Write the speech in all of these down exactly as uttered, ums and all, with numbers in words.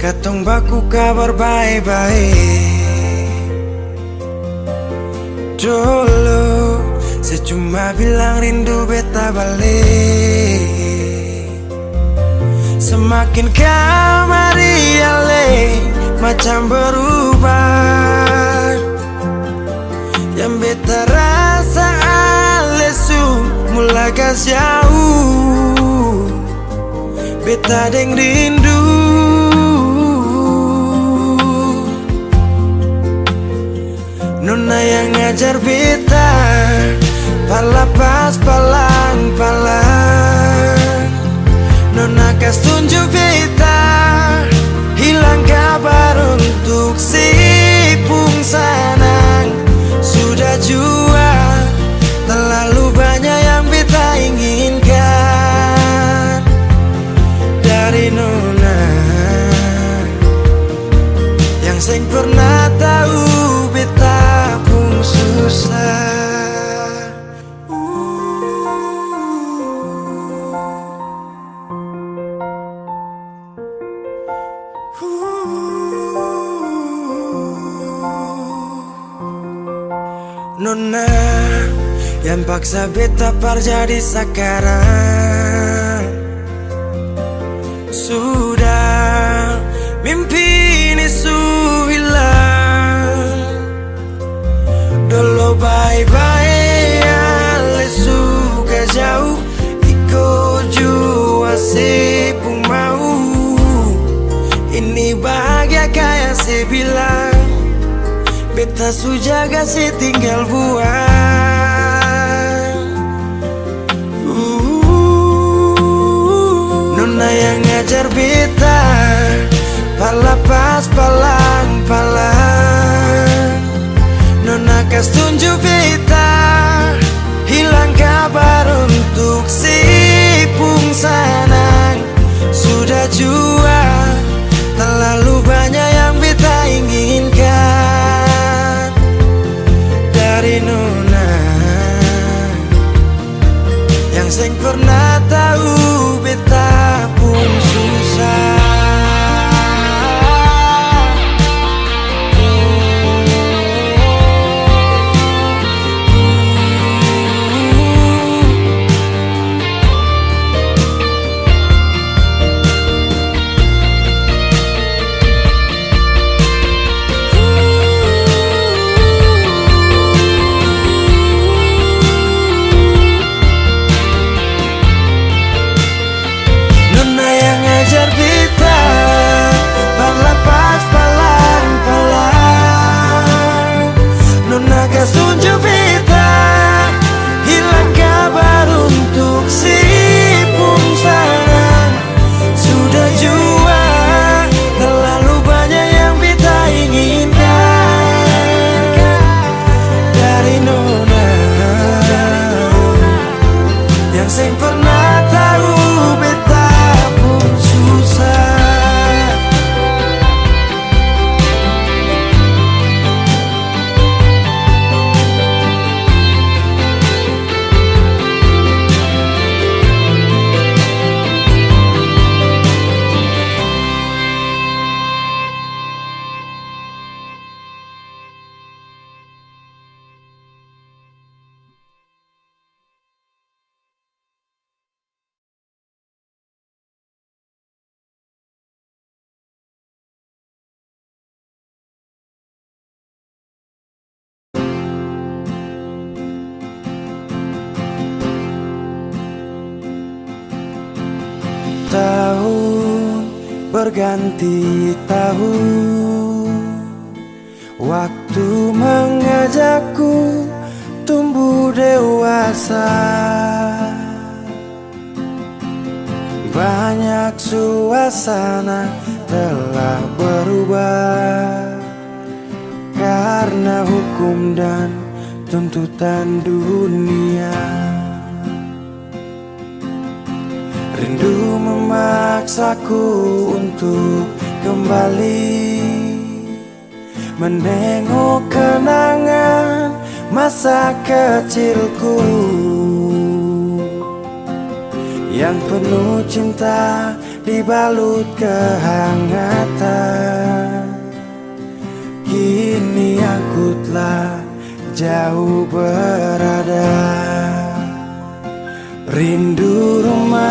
Katong baku kabar bae-bae. Dolo, se cuma bilang rindu beta bale. Semakin kamari ale macam berubah. Yang beta rasa ale su mula kas jauh. Beta deng rindu. Nona yang ajar beta par lapas palang-palang. Nona kas tunju beta hilang kabar untuk si pung sanang. Sudah jua talalu banya yang beta inginkan dari nona. Yang seng pernah tau beta pung susah. Nona yang paksa beta par jadi sakarang. Sudah mimpi ini su hilang. Dolo bae-bae ale su ka jauh, iko jua se pung mau. Ini bahagia kaya se bilang, beta su jaga se tinggal buang. Nona yang ajar beta par lapas palang-palang. Nona kas tunju beta hilang kabar untuk si pung sanang. Sudah jua talalu banya yang beta inginkan dari nona. Yang seng pernah tau beta pung susah. Nona yang ajar beta par lapas palang-palang. Nona kas tunju beta hilang kabar untuk si pung sanang. Sudah jua talalu banya yang beta inginkan dari nona, yang seng pernah tau beta pung susah. Tahun berganti tahun, waktu mengajakku tumbuh dewasa. Banyak suasana telah berubah karna hukum dan tuntutan dunia. Rindu memaksaku untuk kembali menengok kenangan masa kecilku yang penuh cinta dibalut kehangatan. Kini aku telah jauh berada. Rindu rumah,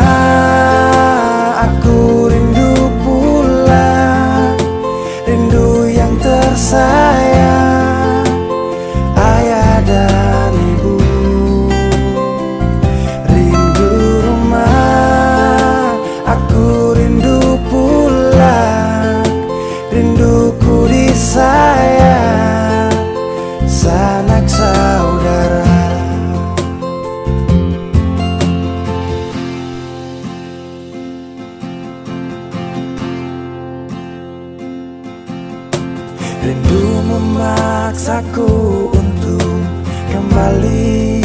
aku rindu pulang. Rindu yang tersayang, ayah dan ibu. Rindu rumah, aku rindu pulang. Rinduku disayang, sanak saudara. Rindu memaksaku untuk kembali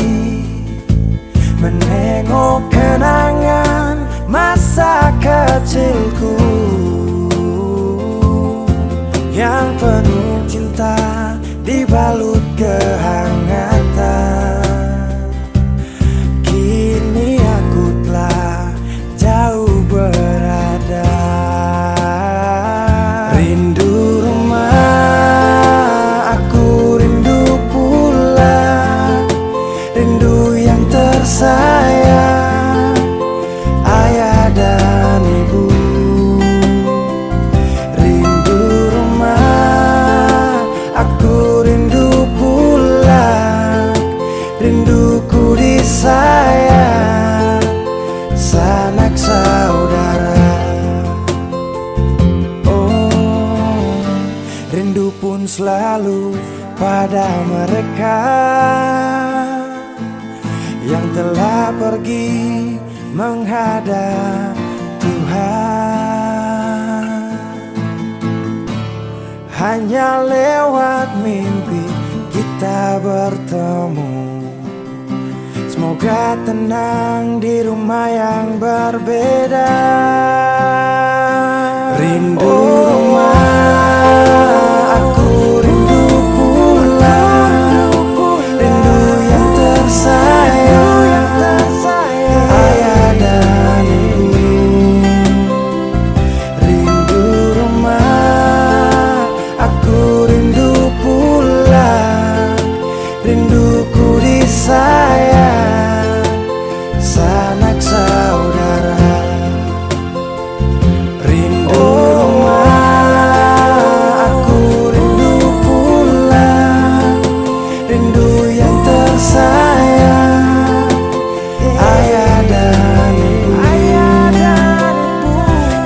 menengok kenangan masa kecilku yang penuh cinta dibalut kehangatan. Kini aku telah jauh berada. Rindu rumah, aku rindu pulang. Rindu yang tersayang, ayah dan ibu. Rindu rumah, aku rindu pulang. Rinduku disayang, sanak saudara. Oh, rindu pun selalu pada mereka yang telah pergi menghadap Tuhan. Hanya lewat mimpi kita bertemu. Semoga tenang di rumah yang berbeda. Rindu rumah, aku rindu pulang. Rindu yang tersayang, ayah dan ibu. Rindu rumah, aku rindu pulang. Rinduku disayang, sanak saudara. Rindu rumah, aku rindu pulang. Rindu yang tersayang, ayah dan ibu.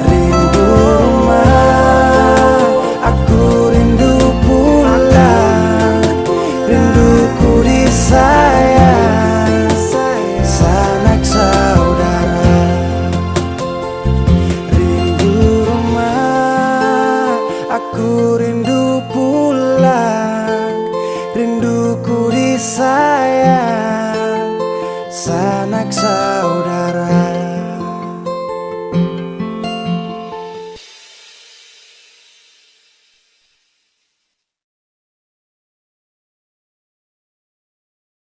Rindu rumah, aku rindu pulang. Rinduku disayang, sanak saudara. Rindu rumah, aku rindu pulang. Rinduku disayang, sanak saudara.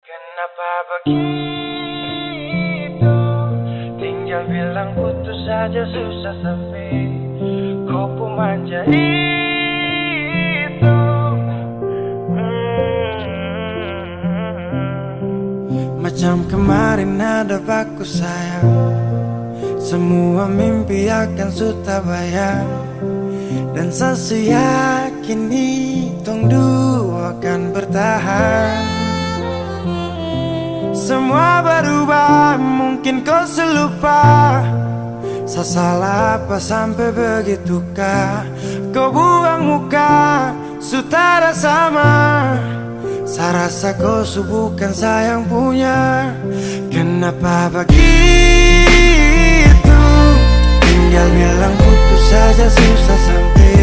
Kenapa begitu? Tinggal bilang putus saja susah sampe ko pu manja itu. Hmm. Macam kemarin ada baku sayang, semua mimpi akan su tabayang. Dan sa su yakin ni tong dua akan bertahan. Semua berubah, mungkin ko su lupa. Sa salah apa sampe begitu ka? Ko buang muka, su tada sama. Sa rasa ko su bukan sa yang punya. Kenapa bagitu? Tinggal bilang putus saja susah sampe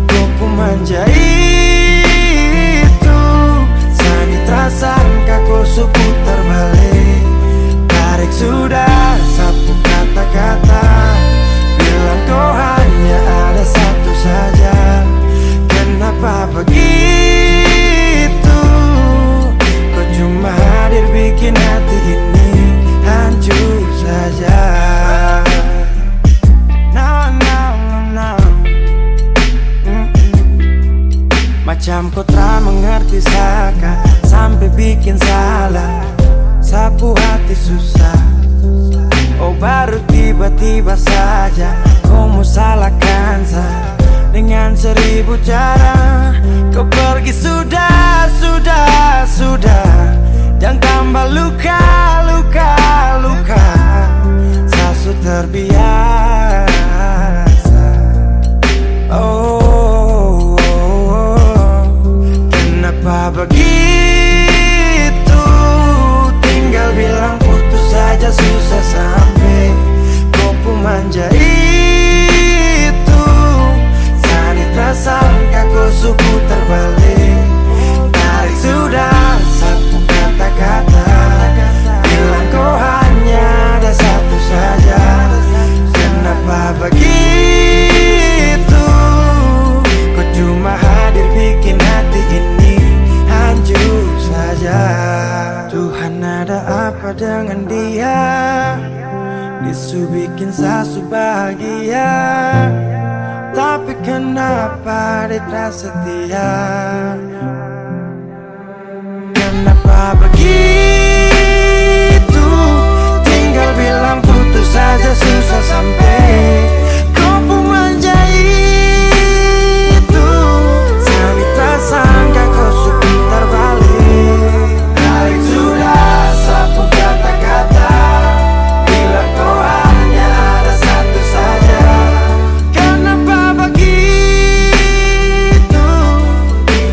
ko pu manja itu. Sakit rasa angka ko su putar bale. Tarik sudah sa pu kata-kata. Bilang ko hanya ada satu saja. Kenapa begitu? Ko cuma hadir bikin hati ini hancur saja. Ko tra mengerti saka, sampe bikin salah, sapu hati susah. Oh, baru tiba-tiba saja ko mo salahkan sa dengan seribu cara. Ko pergi sudah, sudah, sudah. Jang tambah luka, luka, luka. Sa su terbiasa. Oh, oh, oh. Kenapa begitu? Tinggal bilang putus saja susah sampe. Ko pu manja itu, sani ta sangka ko su putar bale. Tarik sudah sa pu kata-kata, bilang ko hanya ada satu saja. Kenapa begitu? Ko cuma hadir bikin hati ini hancur saja. Tuhan, ada apa dengan dia? Dia su bikin sa su bahagia, tapi kenapa dia tra setia? Kenapa begitu? Tinggal bilang putus saja susah sampe. Ko pu manja itu, sani ta sangka ko su putar bale. Tarik sudah sa pu kata-kata, bilang ko hanya ada satu saja. Kenapa begitu?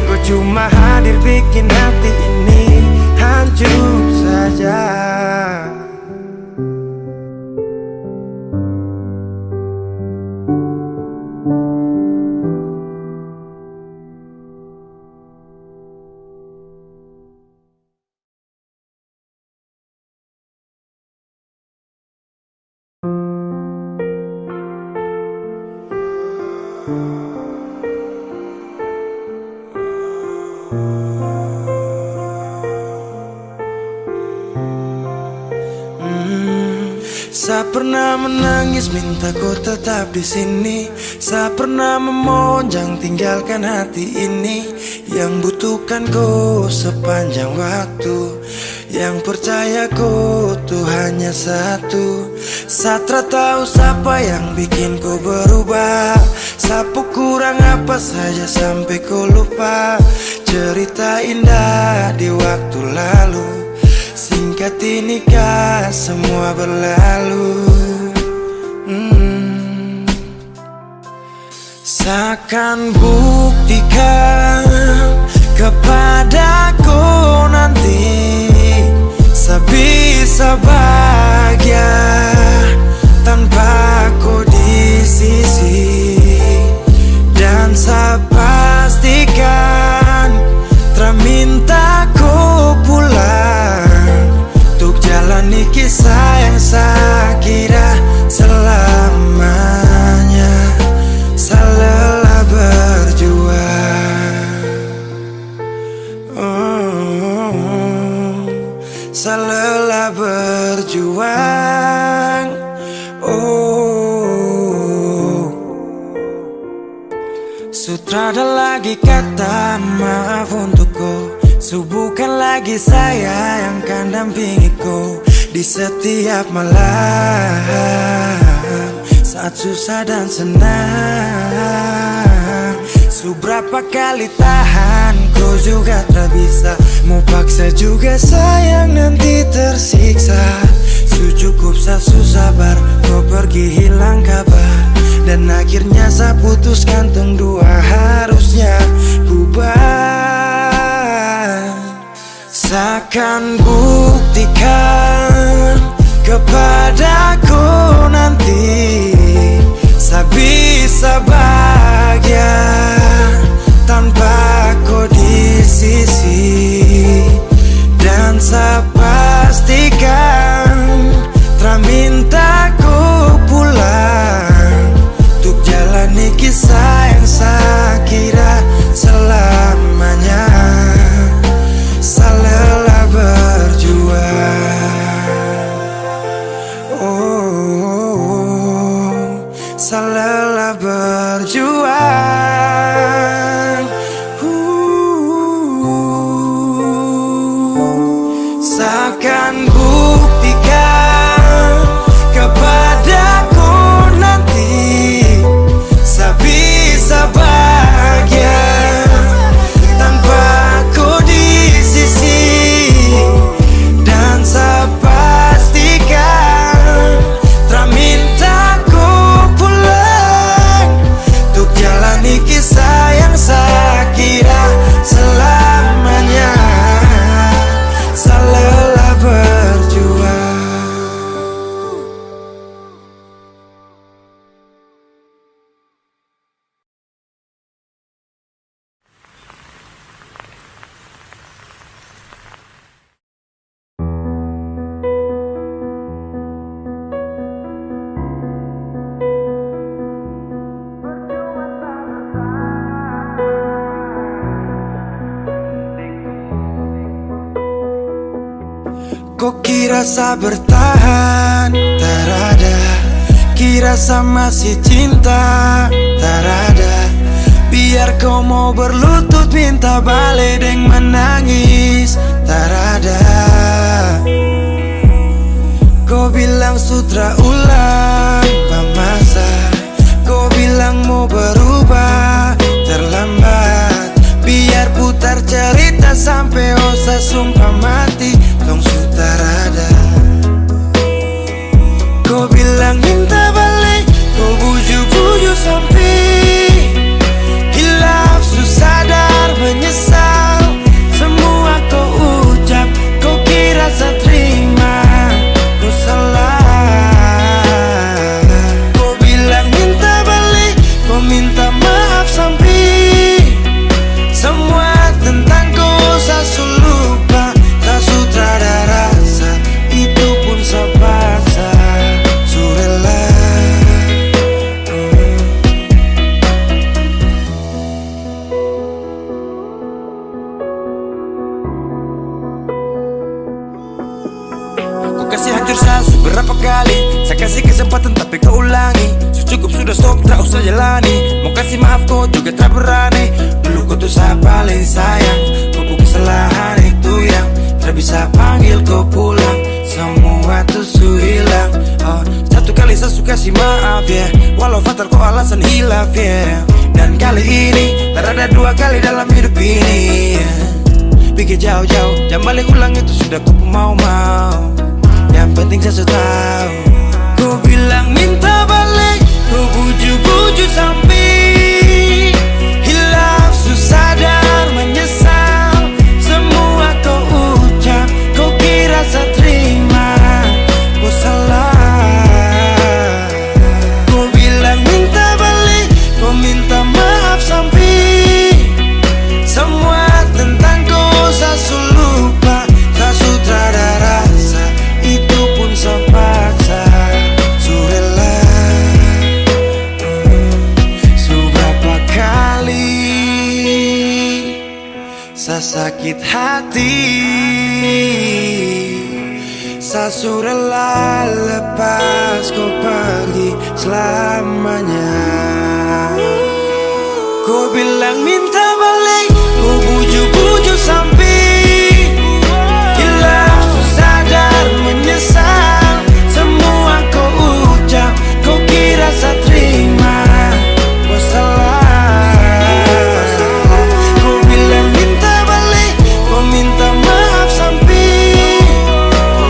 Ko cuma hadir bikin hati ini hancur saja. Hmm, sa pernah menangis minta ko tetap di sini. Sa pernah memohon jang tinggalkan hati ini. Yang butuhkan ko sepanjang waktu, yang percaya ko tu hanya satu. Sa tra tau sapa yang bikin ko berubah. Sa pu kurang apa saja sampe ko lupa. Cerita indah di waktu lalu, singkat ini ka semua berlalu. Hmm. Sa akan buktikan kepada ko nanti, sa bisa bahagia tanpa ko di sisi. Dan sa pastikan tra minta ko pulang. Untuk jalani kisah yang sa kira selamanya. Sa lelah berjuang. Oh, sa lelah berjuang. Oh. Su trada lagi kata maaf untuk ko. Su bukan lagi saya yang kan dampingi ko di setiap malam saat susah dan senang. Su brapa kali tahan, ko juga tra bisa. Mo paksa juga sayang nanti tersiksa. Su cukup sa su sabar, ko pergi hilang kabar. Dan akhirnya sa putuskan tong dua harusnya bubar. Sa akan buktikan kepada ko nanti, sa bisa bahagia tanpa ko di sisi. Dan sa pastikan tra minta ko pulang. Untuk jalani kisah yang sa kira selamanya. Sa lelah berjuang. Oh, sa lelah berjuang. Uh. Kira sa bertahan, tarada. Kira sa masih cinta, tarada. Biar kau mau berlutut minta bale deng manangis, tarada. Kau bilang sutra ulang pamasa. Ko bilang mo berubah, terlambat. Biar putar cerita sampe osa sumpah mati, tong su tarada. Ko bilang minta bale, ko buju-buju sampe hilaf, su sadar menyesal. Semua ko ucap, ko kira sa trima, ko salah. Ko bilang minta bale, ko minta maaf sampe semua tentang ko sa su lupa, sa su tra ada rasa, itu pun sa paksa, su rela. Ko kasi hancur sa su berapa kali, sa kasi kesempatan tapi ko ulangi. Su cukup sudah, stop, tra usah jalani. Mo kasi maaf ko juga tra berani. Dulu ko tu sa paling sayang, ko pung kesalahan itu yang tra bisa panggil ko pulang. Semua tu su hilang. Oh, satu kali sa su kasi maaf, yeah. Walau fatal ko alasan hilaf, yeah. Dan kali ini, tarada dua kali dalam hidup ini, yeah. Pikir jauh-jauh, jang bale ulang, itu sudah ko pung mau-mau. Yang penting sa su tau. Ko bilang minta bale, ko buju-buju sampe hilaf, su sadar menyesal. Semua ko ucap, ko kira sa trima, ko salah. Ko bilang minta bale, ko minta maaf sampe semua tentang ko sa su lupa, sa su tra ada rasa, itu pun sa paksa, su rela. Su berapa kali sa sakit hati, sa su rela lepas ko pergi selamanya. Ko bilang minta bale, ko buju-buju sampe hilaf, su sadar menyesal. Semua ko ucap, ko kira sa trima, ko salah. Ko bilang minta bale, ko minta maaf sampe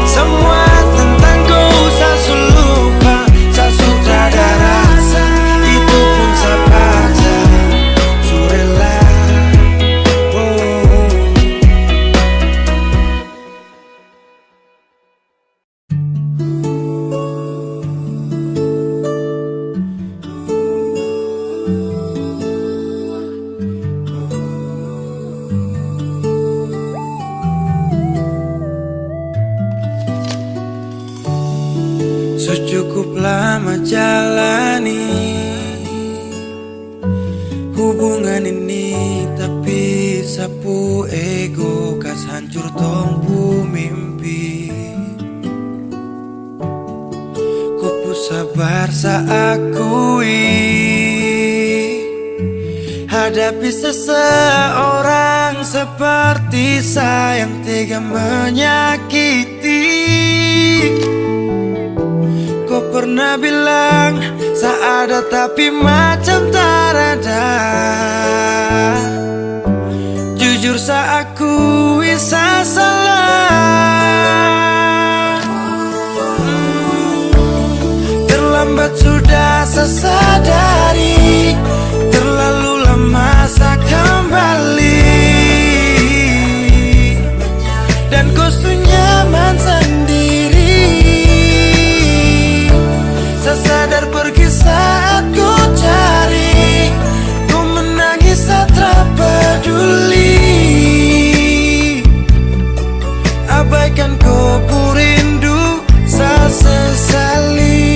semua tentang ko sa su lupa, sa su tra ada rasa, itu pun sa paksa, su rela. Oh. Su cukup lama jalani hubungan ini, tapi sapu ego kas hancur tong pu mimpi. Ko pu sabar sa akui, hadapi seseorang seperti sa yang tega menyakiti. Ko pernah bilang sa ada tapi macam tarada. Jujur sa akui sa salah. Terlambat sudah sa sadari, terlalu lama sa kembali. Dan ko su nyaman sandiri. Sa sadar pergi saat ko cari, ko menangis sa tra peduli. Abaikan ko pu rindu, sa sesali.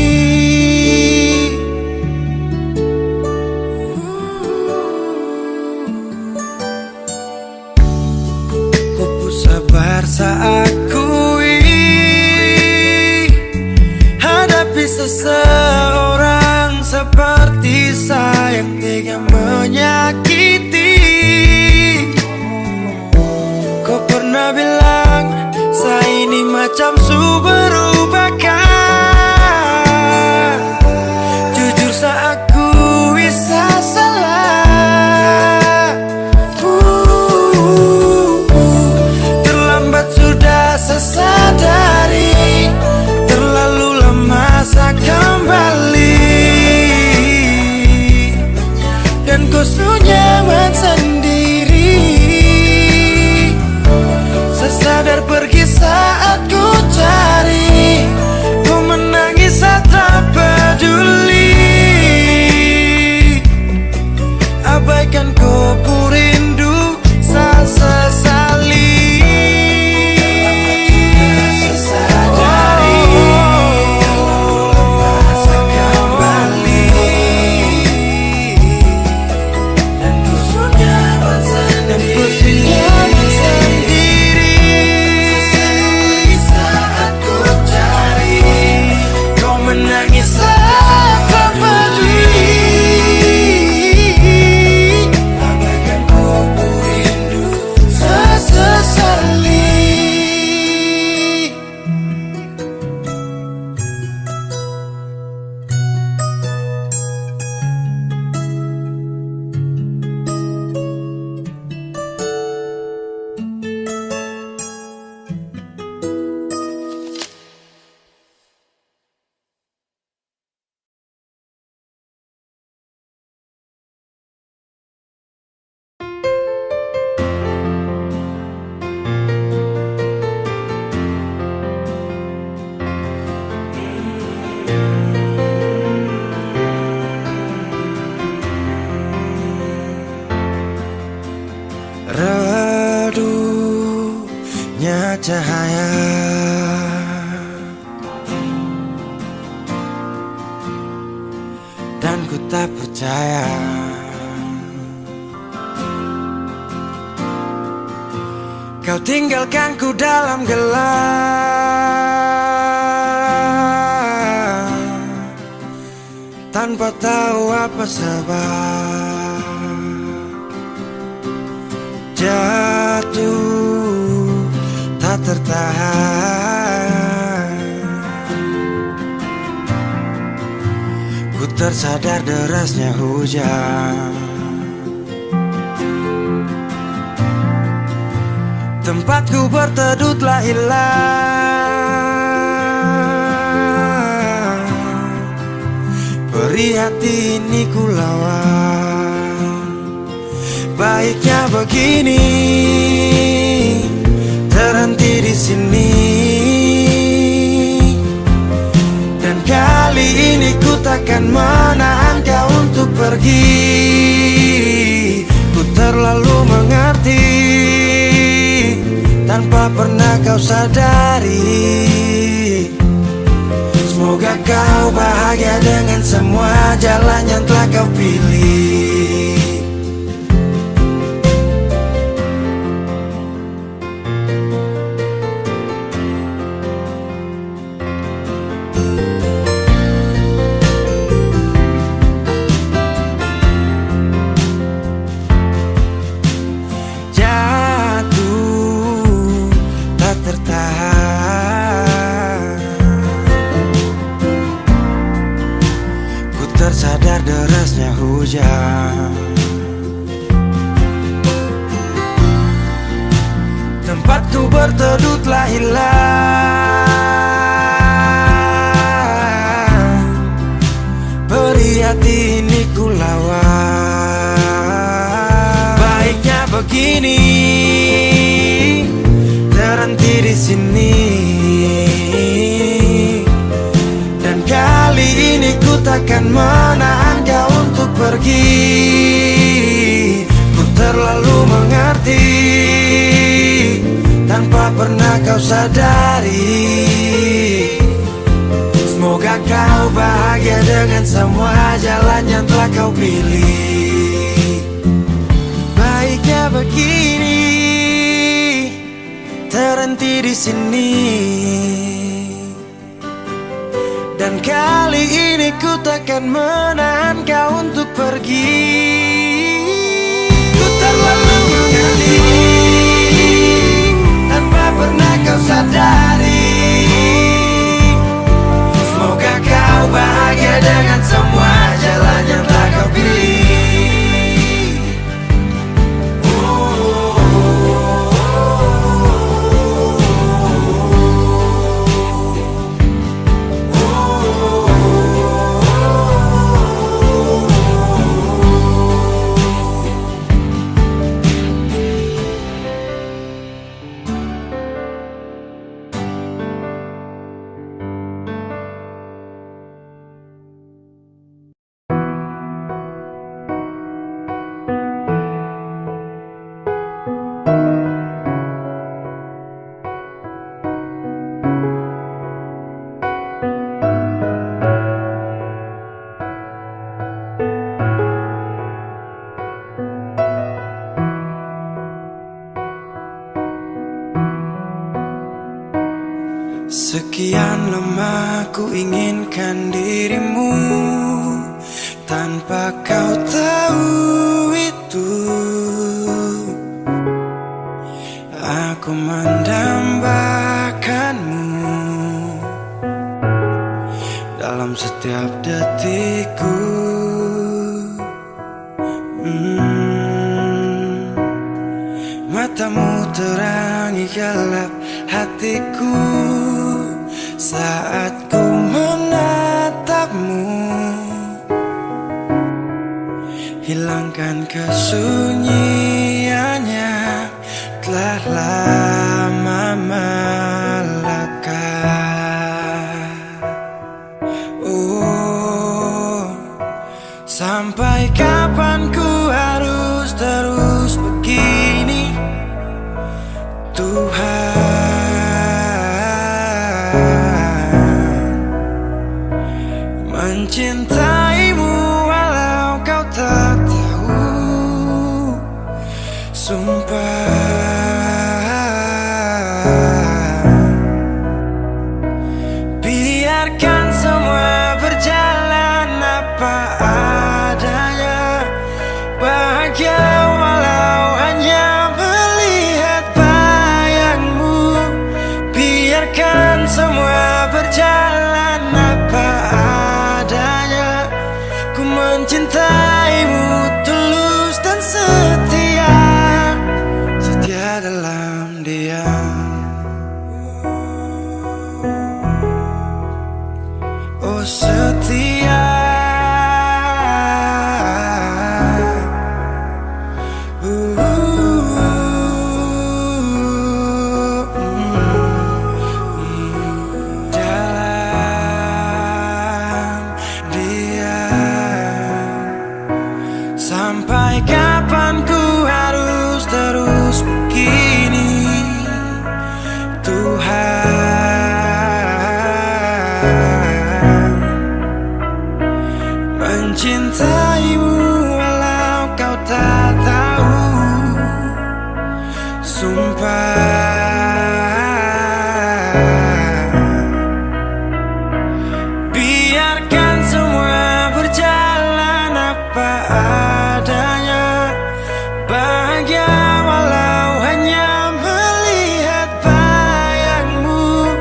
cahaya, dan ku tak percaya kau tinggalkan ku dalam gelap, tanpa tahu apa sebab. Jatuh tak tertahan, ku tersadar derasnya hujan. Tempatku berteduh telah hilang, perih hati ini ku lawan. Baiknya begini, terhenti di sini. Dan kali ini ku takkan menahan kau untuk pergi. Ku terlalu mengerti tanpa pernah kau sadari. Semoga kau bahagia dengan semua jalan yang telah kau pilih. Jatuh tak tertahan, ku tersadar derasnya hujan. Tempatku berteduh telah hilang, perih hati ini ku lawan. Baiknya begini, terhenti di sini. Dan kali ini ku takkan menahan kau untuk pergi. Ku terlalu mengerti tanpa pernah kau sadari. Semoga kau bahagia dengan semua jalan yang telah kau pilih. Baiknya begini, terhenti di sini. Dan kali ini ku takkan menahan kau untuk pergi. Ku terlalu mengerti tanpa pernah kau sadari. Semoga kau bahagia dengan semua jalan yang telah kau pilih. Sekian lama ku inginkan dirimu, tanpa kau tahu itu, aku mendambakanmu dalam setiap detikku. Hmm. Matamu terangi gelap hatiku saat ku menatapmu. Hilangkan kesunyian yang telah lama melekat. Oh, sampai kapan ku harus terus begini, Tuhan? Cintaimu walau kau tak tahu. Sumpah, biarkan semua berjalan apa adanya. Bahagia walau hanya melihat bayangmu. Biarkan semua berjalan apa adanya. Ku mencintaimu tulus dan setia, setia dalam diam. Oh, setia. Uh, mm, mm, dalam diam. Sampai kapan ku harus terus begini, Tuhan? Mencintaimu walau kau tak tahu. Sumpah, biarkan semua berjalan apa adanya. Bahagia walau hanya melihat bayangmu.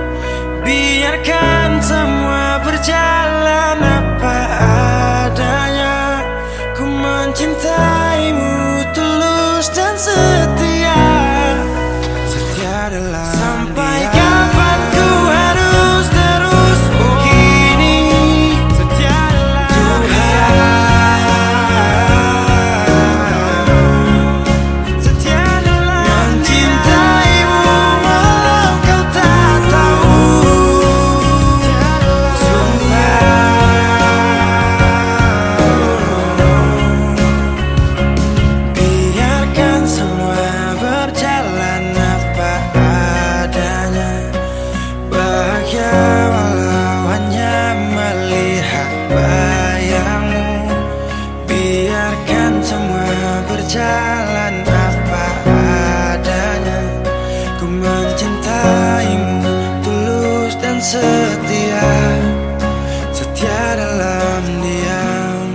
Biarkan semua berjalan apa adanya. Ku mencintaimu tulus dan setia. Setia dalam sampai diam. Kapan ku harus terus begini? Setia dalam Tuhan. Setia dalam mencintaimu walau kau tak tahu. Sumpah, biarkan semua berjalan apa adanya. Bahagia walau hanya melihat bayangmu. Biarkan semua berjalan apa adanya. Ku mencintaimu tulus dan setia, setia dalam diam.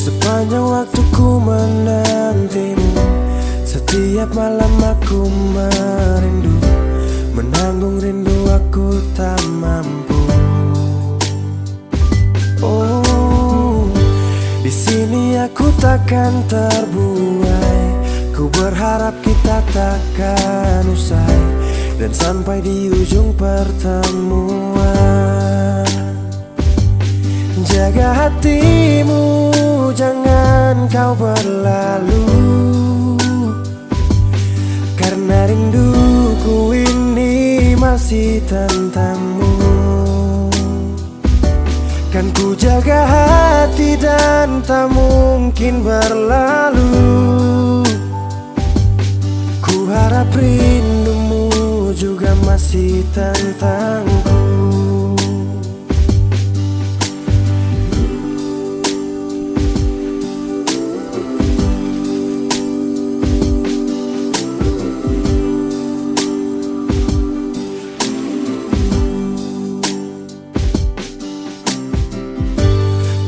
Sepanjang waktu ku menantimu, setiap malam aku merindu, menanggung rindu aku tak mampu. Oh, di sini aku takkan terbuai. Ku berharap kita takkan usai dan sampai di ujung pertemuan. Jaga hatimu, jangan kau berlalu, karna rinduku ini masih tentangmu. Kan ku jaga hati dan tak mungkin berlalu. Ku harap rindumu juga masih tentangku.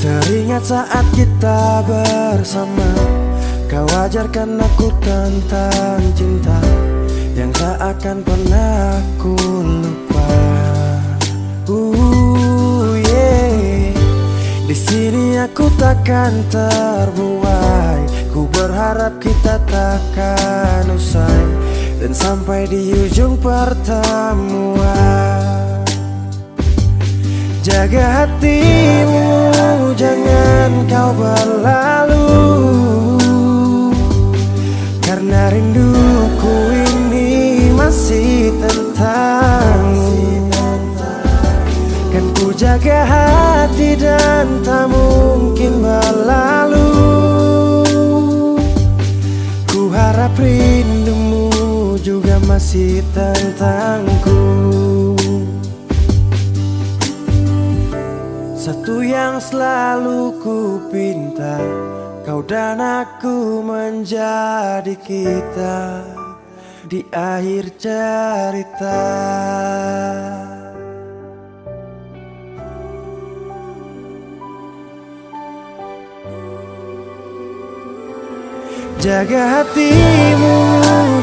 Teringat saat kita bersama, kau ajarkan aku tentang cinta yang tak akan pernah ku lupa. Uh, yeah. Di sini aku takkan terbuai. Ku berharap kita takkan usai dan sampai di ujung pertemuan. Jaga hatimu, jangan kau berlalu, karna rinduku ini masih tentangmu. Kan ku jaga hati dan tak mungkin berlalu. Ku harap rindumu juga masih tentangku. Satu yang selalu ku pinta, kau dan aku menjadi kita di akhir cerita. Jaga hatimu,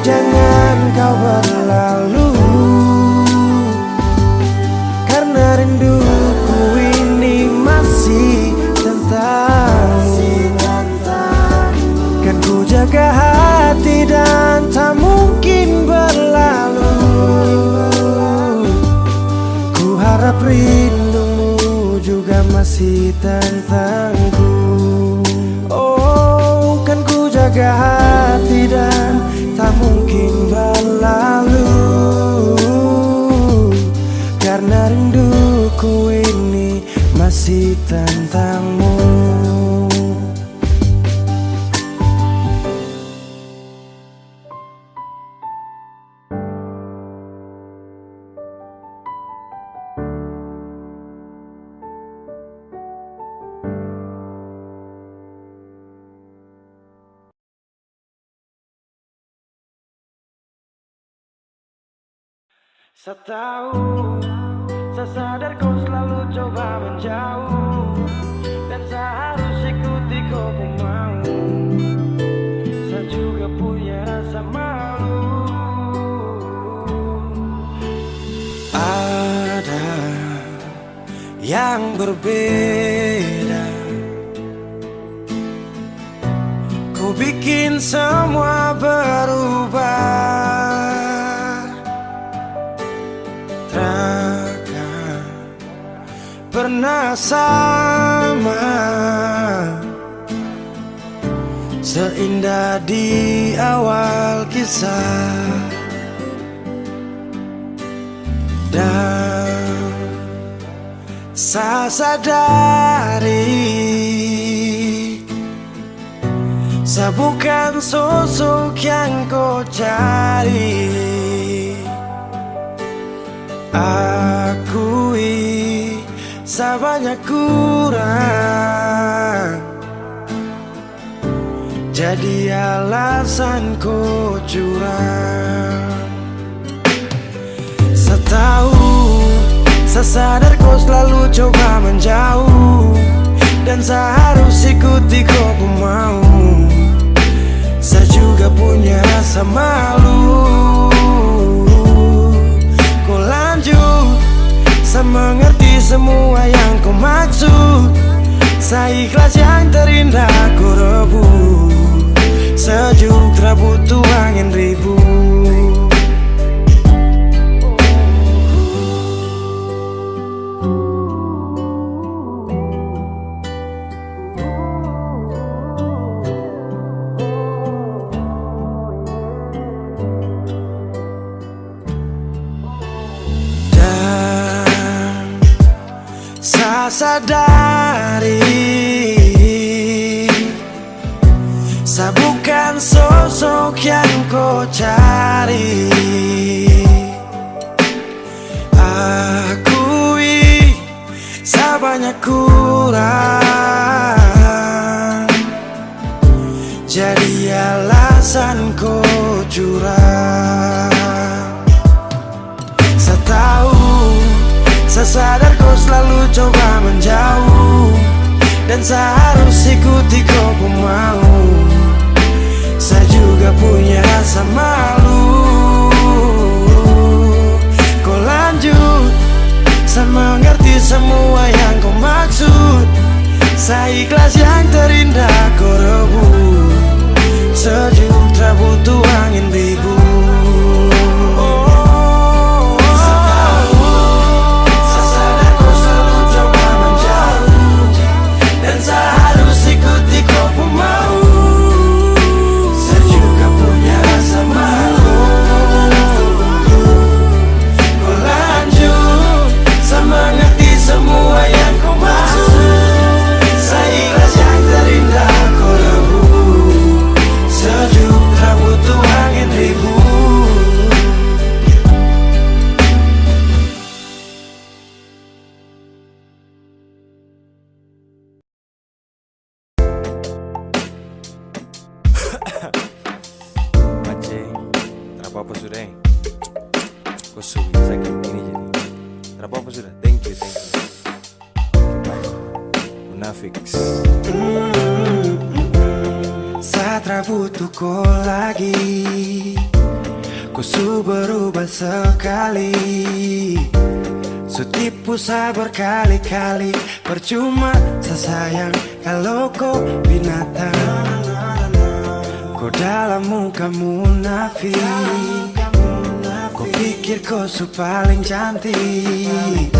jangan kau berlalu, karna rinduku ini masih tentangmu. Kan ku jaga hati dan tak mungkin berlalu. Ku harap rindumu juga masih tentangku. Oh, kan ku jaga hati dan tak mungkin berlalu, karna rinduku ini masih tentangmu. Sa tau, sa sadar kau slalu coba menjauh, dan sa harus ikuti ko pung mau. Sa juga punya rasa malu. Ada yang berbeda. Kau bikin semua berubah. Takkan pernah sama seindah di awal kisah. Dan sa sadari, sa bukan sosok yang ko cari. Akui, sa banyak kurang. Jadi alasan ko curang. Sa tau, sa sadar ko slalu coba menjauh, dan sa harus ikuti ko pung mau. Sa juga punya rasa malu. Ko lanjut, sa mengerti semua yang ko maksud. Sa ikhlas yang terindah ko rebut. Sejuk tra butuh angin ribut. Dan sa sadari, sa bukan sosok yang ko cari. Akui, sa banyak kurang. Jadi alasan ko curang. Sa tau, sa sadar ko slalu coba menjauh, dan sa harus ikuti ko pung mau. Sa juga punya rasa malu. Ko lanjut, sa mengerti semua yang ko maksud. Sa ikhlas yang terindah ko rebut. Sejuk tra butuh angin ribut. Sa tau, sa sadar ko slalu Apa-apa sudah. Thank you, thank you. Munafik. Sa tra butuh ko lagi. Ko su berubah sekali. Su tipu sa berkali-kali. Percuma sa sayang kalo ko binatang. Ko dalam muka munafik. Ko pikir ko su paling cantik.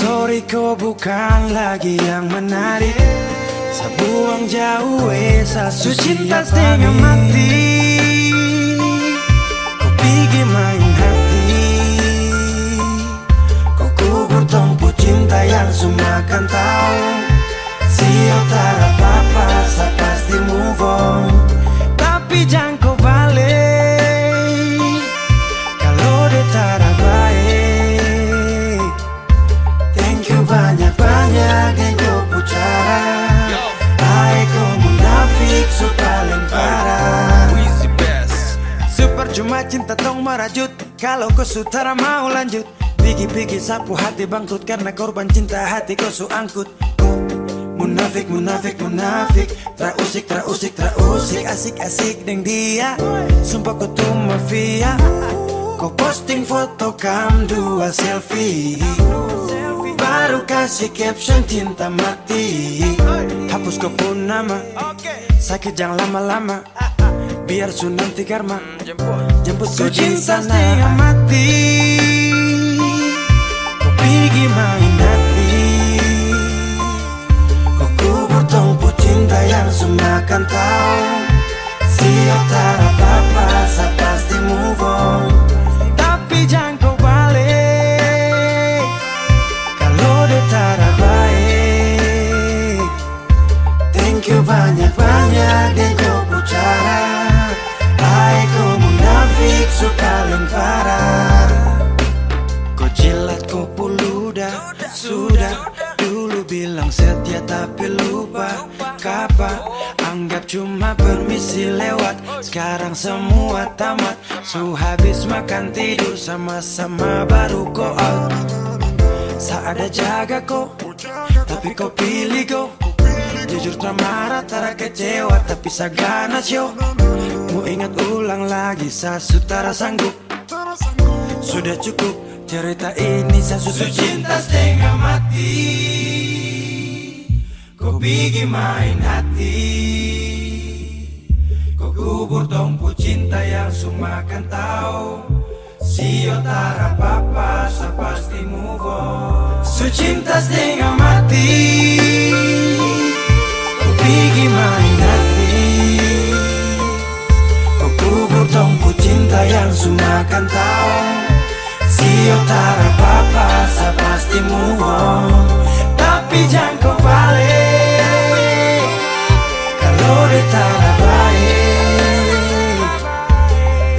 Sorry, ko bukan lagi yang menarik. Sa buang jauh, eh, sa su cinta stengah mati. Ko pigi main hati. Ko kubur tong pu cinta yang su makan taong. Sio tara papa, sa pasti move on. Tapi jang ko bale kalo de tara bae. Thank you banyak-banyak deng ko pu cara. Ae ko munafik su paling parah. Su percuma cinta tong marajut. Kalo ko su tara mau lanjut, pigi-pigi sa pu hati bangkrut karna korban cinta hati ko su angkut. Ko munafik, munafik, munafik, tra usik, tra usik, tra usik, asik-asik deng dia. Sumpah ko tu mafia. Ko posting foto kam dua selfie, baru kasi caption cinta mati. Hapus ko pung nama, sakit jang lama-lama. Biar su nanti karma jemput. Su cinta stengah mati. Ko pigi main hati. Ko kubur tong pu cinta yang su makan taong. Sio tara papa, sa pasti move on. Tapi jang ko bale kalo de tara bae. Thank you banyak-banyak deng ko pu cara. Ae ko munafik su paling parah. Ko jilat ko pu ludah, sudah. Dulu bilang setia tapi lupa kapa. Anggap cuma permisi lewat. Skarang semua tamat. Su habis makan tidur sama-sama baru ko out. Sa ada jaga ko, tapi ko pilih go. Jujur tra marah, tra kecewa, tapi sa ganas yo. Mo ingat ulang lagi, sa su tara sanggup. Sudah cukup cerita ini, sa su, su cinta stengah mati. Ko pigi main hati. Ko kubur tong pu cinta yang su makan tau. Sio tara papa, sa pasti move on. Su cinta stengah mati. Ko pigi main hati. Ko kubur tong pu cinta yang su makan tau. Sio tara papa, sa pasti move on. Tapi jang ko bale kalo de tara bae.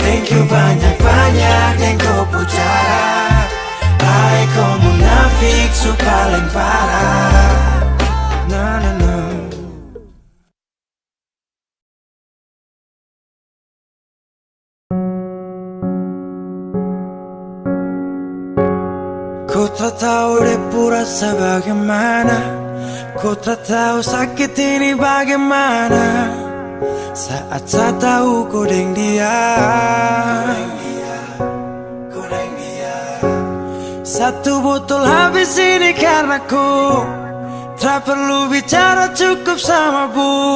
Thank you banyak-banyak deng ko pu cara. Ae ko munafik su paling parah. Na, na, na. Ko tra tau de pu rasa bagimana, ko tra tau sakit ini bagimana. Saat sa tau ko deng dia. Satu botol habis ini karna ko. Tra perlu bicara, cukup sama bu.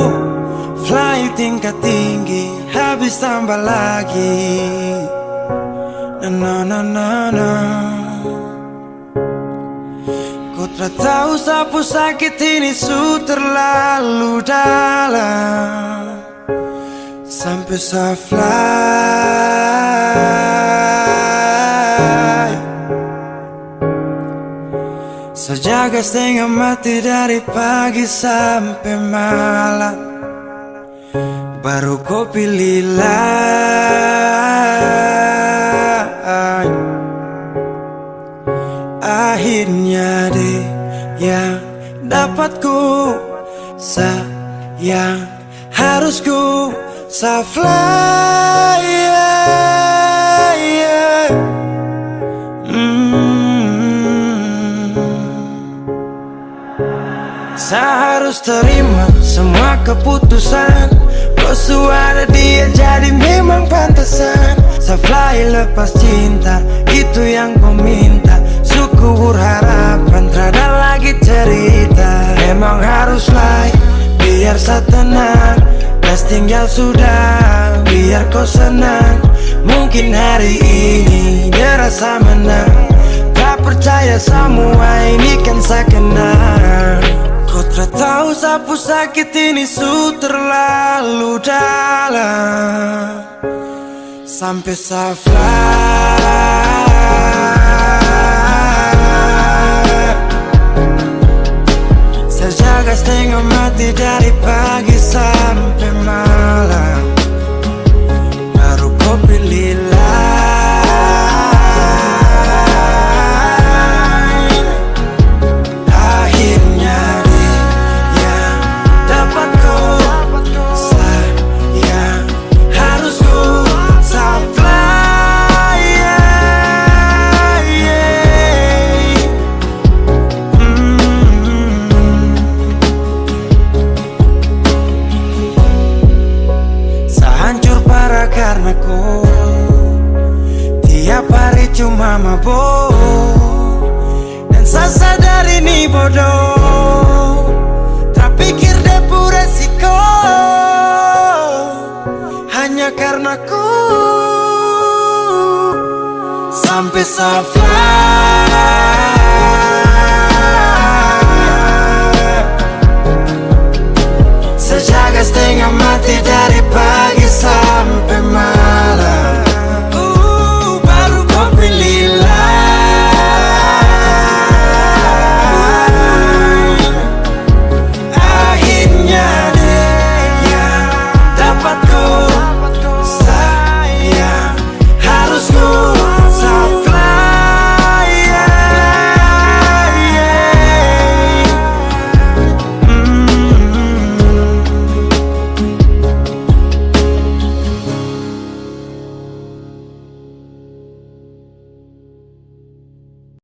Fly tingkat tinggi, habis tambah lagi. Na, na, na, na, na. Ko tra tau sa pu sakit ini su terlalu dalam. Sampe sa fly. Sa jaga stenga mati dari pagi sampe malam. Baru ko pilih lain. Akhirnya dia yang dapat ku sayang. Harus ku sa fly, yeah, yeah. Mm. Sa harus terima semua keputusan. Kau su ada dia, jadi memang pantasan. Sa fly lepas cinta, itu yang kau minta. Su kubur harapan, trada lagi cerita. Memang harus fly, biar sa tenang. Gas tinggal sudah, biar kau senang. Mungkin hari ini dia rasa menang. Tak percaya, semua ini kan sa kenal. Kau tra tau sa pu sakit ini su terlalu dalam. Sampe sa fly, sa jaga stenga mati dari pagi sampe malam. Baru ko pilih lain. Akhirnya dia yang dapat ko sayang, harus ko sa fly, yeah, yeah. Mm. Sa hancur parah karna ko. Tiap hari cuma mabo. Dan sa sadar ini bodo. Tra pikir dia pu resiko. Hanya karna ko. Sampe sa fly.